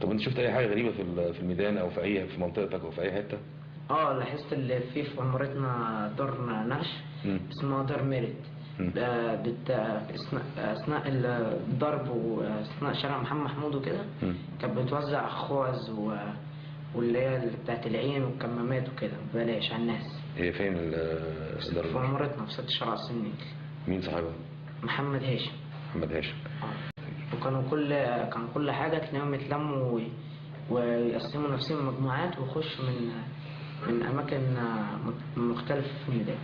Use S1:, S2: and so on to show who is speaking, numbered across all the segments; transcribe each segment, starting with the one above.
S1: طب انت شفت اي حاجة غريبة في الميدان او في اي في منطقتك او في اي حتة؟
S2: اه، لاحظت اللي في عمارتنا دار نشر اسمها دار ميرت. اثناء الضرب واثناء شارع محمد محمود وكده كانت بتوزع خوذ واللي هي بتاعت العين والكمامات وكده ببلاش على الناس.
S1: هي فين الدار؟
S2: في عمارتنا في 6 شارع النيل.
S1: مين صاحبها؟
S2: محمد هاشم.
S1: محمد هاشم.
S2: وكانوا كان كل حاجة تلاقيهم يتلموا ويقسموا نفسهم مجموعات ويخشوا من أماكن مختلفة في الميدان.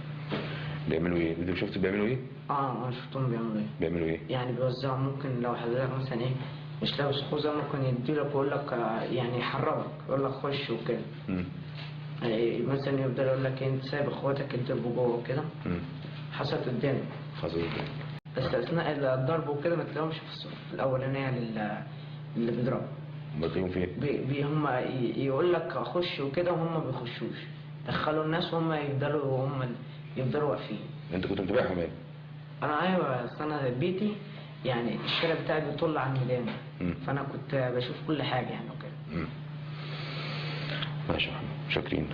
S1: بيعملوا ايه؟ انت شفت بيعملوا ايه؟
S2: اه، انا شفتهم بيعملوا ايه.
S1: بيعملوا ايه؟
S2: يعني بيوزعوا، ممكن لو حضرتك مثلا ايه مش لابس خوذة ممكن يديلك ويقول لك يعني يحرمك، يقول لك خش وكده. مثلا يفضل يقول لك انت سايب اخواتك يتضربوا جوه وكده. حصلت قدامي.
S1: حصلت قدامي.
S2: بس اثناء الضرب وكده ما تلاقيهمش في الصف الاولانية اللي بيضربوا.
S1: ما تلاقيهم فين؟
S2: هم يقول لك خش وكده وهم ما بيخشوش، دخلوا الناس وهم يفضلوا واقفين.
S1: انت كنت متابعهم يعني؟
S2: انا ايوه، اصل انا بيتي يعني الشارع بتاعي بيطل على الميدان، فانا كنت بشوف كل حاجة يعني وكده.
S1: ماشي يا محمد، شاكرين.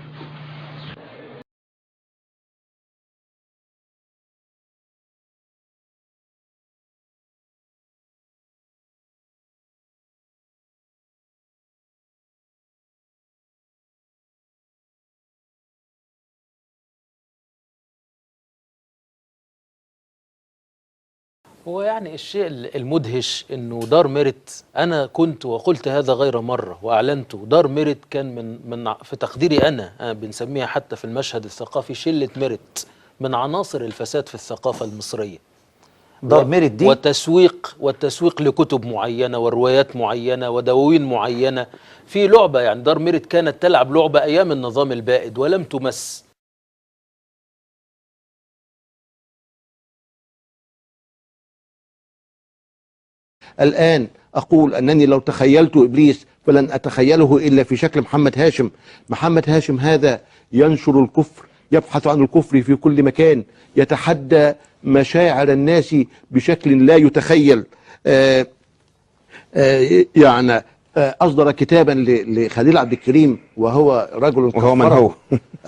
S3: هو يعني الشيء المدهش انه دار ميرت، انا كنت وقلت هذا غير مرة واعلنته، دار ميرت كان من في تقديري انا بنسميها حتى في المشهد الثقافي شله ميرت، من عناصر الفساد في الثقافة المصرية.
S4: دار ميرت دي
S3: والتسويق لكتب معينة وروايات معينة ودواوين معينة في لعبه، يعني دار ميرت كانت تلعب لعبه ايام النظام البائد ولم تمس.
S5: الآن أقول أنني لو تخيلت إبليس فلن أتخيله إلا في شكل محمد هاشم. محمد هاشم هذا ينشر الكفر، يبحث عن الكفر في كل مكان، يتحدى مشاعر الناس بشكل لا يتخيل. يعني أصدر كتابا لخليل عبد الكريم، وهو رجل
S6: وهو من هو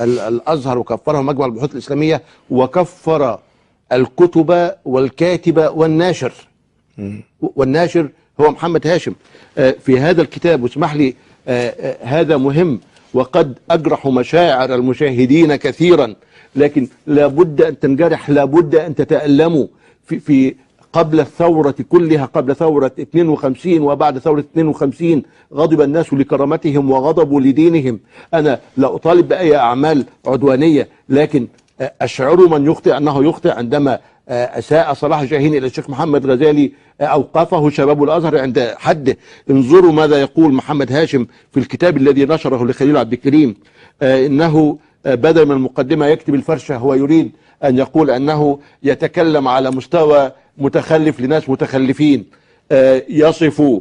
S5: الأزهر وكفره مجمع البحوث الإسلامية، وكفر الكتب والكاتب والناشر. والناشر هو محمد هاشم. في هذا الكتاب، واسمح لي هذا مهم وقد أجرح مشاعر المشاهدين كثيرا، لكن لابد أن تنجرح، لابد أن تتألموا. في قبل الثورة كلها، قبل ثورة 52 وبعد ثورة 52، غضب الناس لكرامتهم وغضبوا لدينهم. أنا لا أطالب بأي أعمال عدوانية، لكن أشعر من يخطئ أنه يخطئ. عندما أساء صلاح جاهين إلى الشيخ محمد غزالي أوقفه شباب الأزهر عند حده. انظروا ماذا يقول محمد هاشم في الكتاب الذي نشره لخليل عبد الكريم. إنه بدل من المقدمة يكتب الفرشة، هو يريد أن يقول أنه يتكلم على مستوى متخلف لناس متخلفين. يصف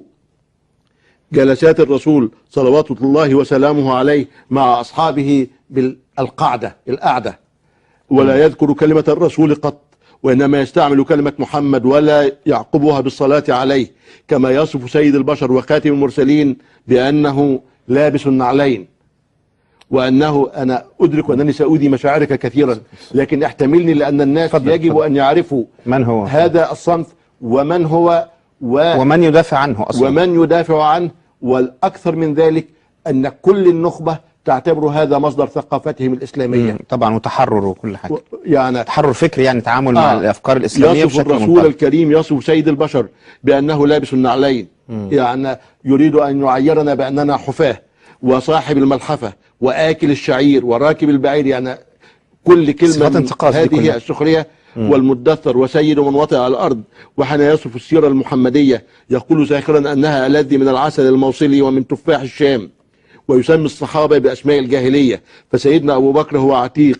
S5: جلسات الرسول صلوات الله وسلامه عليه مع أصحابه بالقعدة القعدة، ولا يذكر كلمة الرسول قط، وإنما يستعمل كلمة محمد ولا يعقبها بالصلاة عليه، كما يصف سيد البشر وخاتم المرسلين بأنه لابس النعلين، وأنه أنا أدرك أنني سأؤذي مشاعرك كثيرا، لكن احتملني، لأن الناس يجب أن يعرفوا
S6: من هو
S5: هذا الصنف ومن هو
S6: ومن يدافع عنه أصلا،
S5: ومن يدافع عنه. والأكثر من ذلك أن كل النخبة تعتبر هذا مصدر ثقافتهم الإسلامية.
S6: طبعا، وتحرر وكل حاجة،
S5: يعني
S6: تحرر فكري، يعني تعامل مع الأفكار الإسلامية.
S5: يصف الرسول الكريم، يصف سيد البشر بأنه لابس النعلين، يعني يريد أن يعيرنا بأننا حفاة وصاحب الملحفة وآكل الشعير وراكب البعير، يعني كل كلمة من هذه السخرية. والمدثر وسيد من وطئ على الأرض. وحين يصف السيرة المحمدية يقول ساخرا أنها ألذ من العسل الموصلي ومن تفاح الشام، ويسمي الصحابة بأسماء الجاهلية. فسيدنا أبو بكر هو عتيق،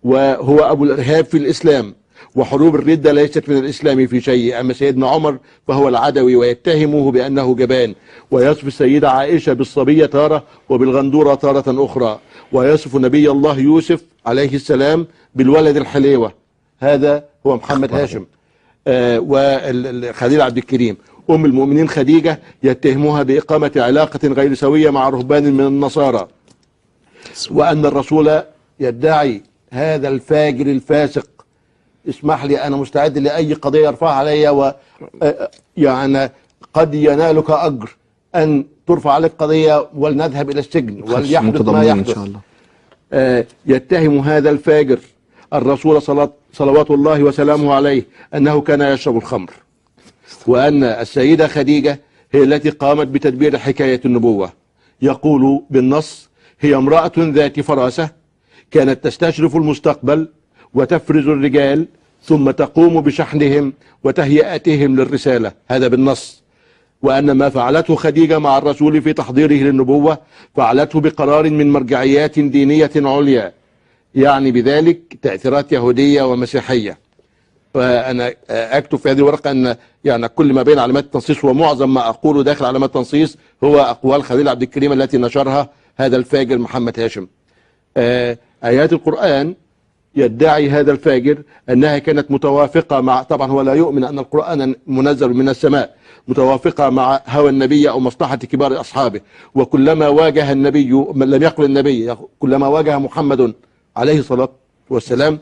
S5: وهو أبو الإرهاب في الإسلام، وحروب الردة ليست من الإسلام في شيء. أما سيدنا عمر فهو العدوي، ويتهمه بأنه جبان. ويصف السيدة عائشة بالصبية تارة وبالغندورة تارة أخرى، ويصف نبي الله يوسف عليه السلام بالولد الحليوة. هذا هو محمد هاشم وخليل عبد الكريم. أم المؤمنين خديجة يتهمها بإقامة علاقة غير سوية مع رهبان من النصارى، وأن الرسول يدعي هذا الفاجر الفاسق. اسمح لي، أنا مستعد لأي قضية يرفعها علي، و يعني قد ينالك أجر أن ترفع عليك قضية ولنذهب إلى السجن وليحدث ما يحدث إن شاء الله. يتهم هذا الفاجر الرسول صلوات الله وسلامه عليه أنه كان يشرب الخمر، وأن السيدة خديجة هي التي قامت بتدبير حكاية النبوة. يقول بالنص: هي امرأة ذات فراسة كانت تستشرف المستقبل وتفرز الرجال ثم تقوم بشحنهم وتهيئتهم للرسالة. هذا بالنص. وأن ما فعلته خديجة مع الرسول في تحضيره للنبوة فعلته بقرار من مرجعيات دينية عليا، يعني بذلك تأثيرات يهودية ومسيحية. فأنا أكتب في هذه الورقة أن يعني كل ما بين علامات التنصيص ومعظم ما أقوله داخل علامات التنصيص هو أقوال خليل عبد الكريم التي نشرها هذا الفاجر محمد هاشم. آيات القرآن يدعي هذا الفاجر أنها كانت متوافقة مع، طبعا هو لا يؤمن أن القرآن منزل من السماء، متوافقة مع هوى النبي أو مصلحة كبار أصحابه. وكلما واجه النبي، لم يقل النبي، كلما واجه محمد عليه الصلاة والسلام،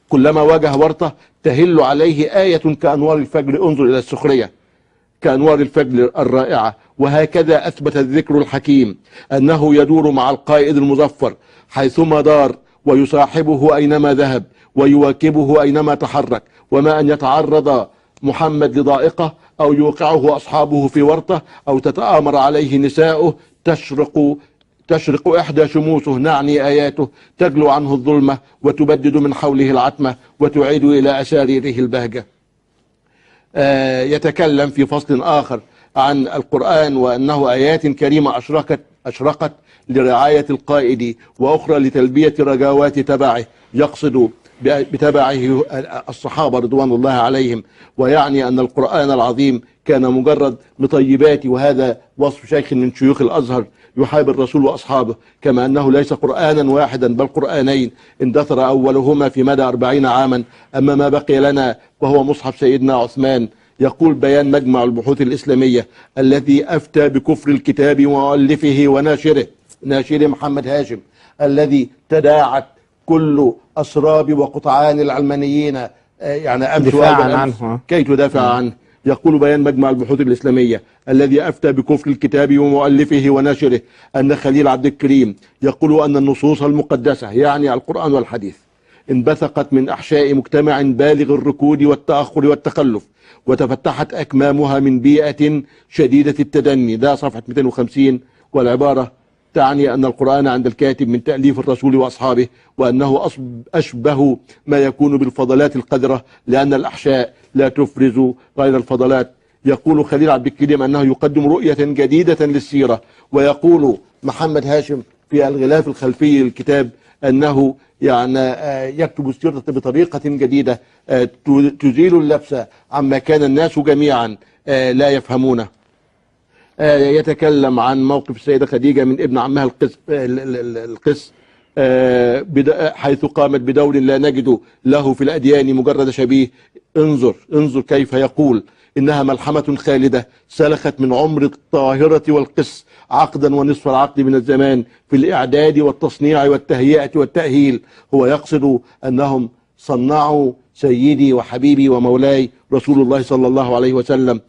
S5: كلما واجه ورطة تهل عليه آية كأنوار الفجر. انظر إلى السخرية، كأنوار الفجر الرائعة. وهكذا أثبت الذكر الحكيم أنه يدور مع القائد المظفر حيثما دار، ويصاحبه أينما ذهب، ويواكبه أينما تحرك. وما أن يتعرض محمد لضائقة أو يوقعه أصحابه في ورطة أو تتآمر عليه نساؤه، تشرق إحدى شموسه، نعني آياته، تجلو عنه الظلمة وتبدد من حوله العتمة وتعيد إلى أساريره البهجة. يتكلم في فصل آخر عن القرآن وأنه آيات كريمة أشرقت لرعاية القائد، وأخرى لتلبية رجاوات تبعه، يقصد بتبعه الصحابة رضوان الله عليهم. ويعني أن القرآن العظيم كان مجرد مطيبات، وهذا وصف شيخ من شيوخ الأزهر يحاب الرسول وأصحابه، كما أنه ليس قرآنا واحدا بل قرآنين اندثر أولهما في مدى 40 عاما، أما ما بقي لنا وهو مصحف سيدنا عثمان. يقول بيان مجمع البحوث الإسلامية الذي أفتى بكفر الكتاب ومؤلفه وناشره، ناشر محمد هاشم، الذي تداعت كل أسراب وقطعان العلمانيين يعني أمس عنه كي تدافع عنه. يقول بيان مجمع البحوث الإسلامية الذي أفتى بكفر الكتاب ومؤلفه وناشره أن خليل عبد الكريم يقول أن النصوص المقدسة، يعني القرآن والحديث، انبثقت من أحشاء مجتمع بالغ الركود والتأخر والتخلف، وتفتحت أكمامها من بيئة شديدة التدني. ده صفحة 250. والعبارة تعني أن القرآن عند الكاتب من تأليف الرسول وأصحابه، وأنه أشبه ما يكون بالفضلات القذرة، لأن الأحشاء لا تفرز غير الفضلات. يقول خليل عبد الكريم أنه يقدم رؤية جديدة للسيرة. ويقول محمد هاشم في الغلاف الخلفي للكتاب أنه يعني يكتب السيرة بطريقة جديدة تزيل اللبس عما كان الناس جميعا لا يفهمونه. يتكلم عن موقف السيدة خديجة من ابن عمها القس، حيث قامت بدور لا نجد له في الأديان مجرد شبيه. انظر كيف يقول إنها ملحمة خالدة سلخت من عمر الطاهرة والقس عقدا ونصف العقد من الزمان في الإعداد والتصنيع والتهيئة والتأهيل. هو يقصد أنهم صنعوا سيدي وحبيبي ومولاي رسول الله صلى الله عليه وسلم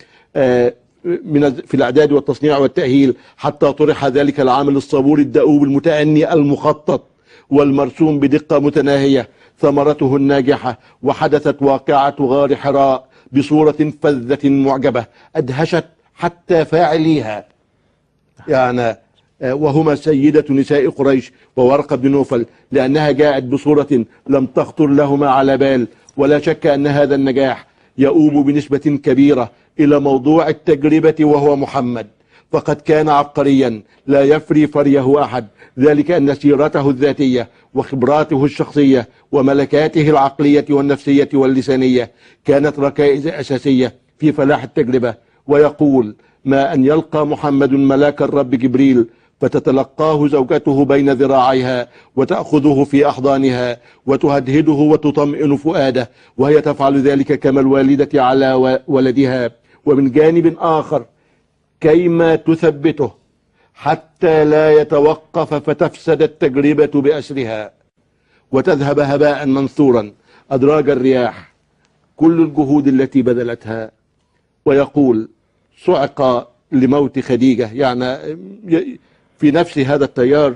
S5: في الإعداد والتصنيع والتأهيل، حتى طرح ذلك العامل الصبور الدؤوب المتأني المخطط والمرسوم بدقة متناهية ثمرته الناجحة. وحدثت واقعة غار حراء بصورة فذة معجبة أدهشت حتى فاعليها، يعني وهما سيدة نساء قريش وورقة بن نوفل، لأنها جاءت بصورة لم تخطر لهما على بال. ولا شك أن هذا النجاح يؤوب بنسبة كبيرة إلى موضوع التجربة وهو محمد، فقد كان عبقريا لا يفري فريه أحد، ذلك أن سيرته الذاتية وخبراته الشخصية وملكاته العقلية والنفسية واللسانية كانت ركائز أساسية في فلاح التجربة. ويقول: ما أن يلقى محمد ملاك الرب جبريل فتتلقاه زوجته بين ذراعيها وتأخذه في أحضانها وتهدهده وتطمئن فؤاده، وهي تفعل ذلك كما الوالدة على ولدها ومن جانب آخر كيما تثبته حتى لا يتوقف فتفسد التجربة بأسرها وتذهب هباء منثورا أدراج الرياح كل الجهود التي بذلتها. ويقول صعق لموت خديجة، يعني في نفس هذا التيار،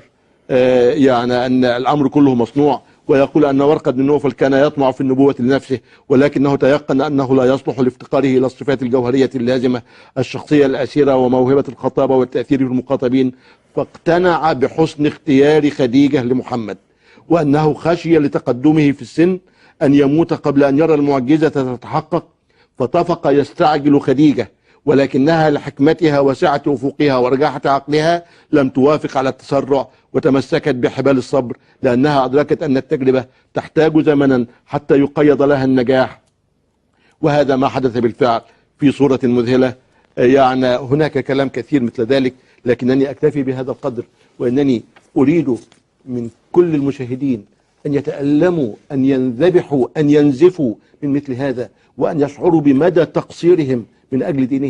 S5: يعني أن الأمر كله مصنوع. ويقول أن ورقة بن نوفل كان يطمع في النبوة لنفسه، ولكنه تيقن أنه لا يصلح لافتقاره إلى الصفات الجوهرية اللازمة، الشخصية الأسيرة وموهبة الخطابة والتأثير في المخاطبين، فاقتنع بحسن اختيار خديجة لمحمد، وأنه خشي لتقدمه في السن أن يموت قبل أن يرى المعجزة تتحقق، فطفق يستعجل خديجة، ولكنها لحكمتها وسعة أفقها ورجاحة عقلها لم توافق على التسرع، وتمسكت بحبال الصبر، لأنها أدركت أن التجربة تحتاج زمنا حتى يقيض لها النجاح، وهذا ما حدث بالفعل في صورة مذهلة. يعني هناك كلام كثير مثل ذلك، لكنني أكتفي بهذا القدر، وإنني أريد من كل المشاهدين أن يتألموا، أن ينذبحوا، أن ينزفوا من مثل هذا، وأن يشعروا بمدى تقصيرهم من أجل دينهم.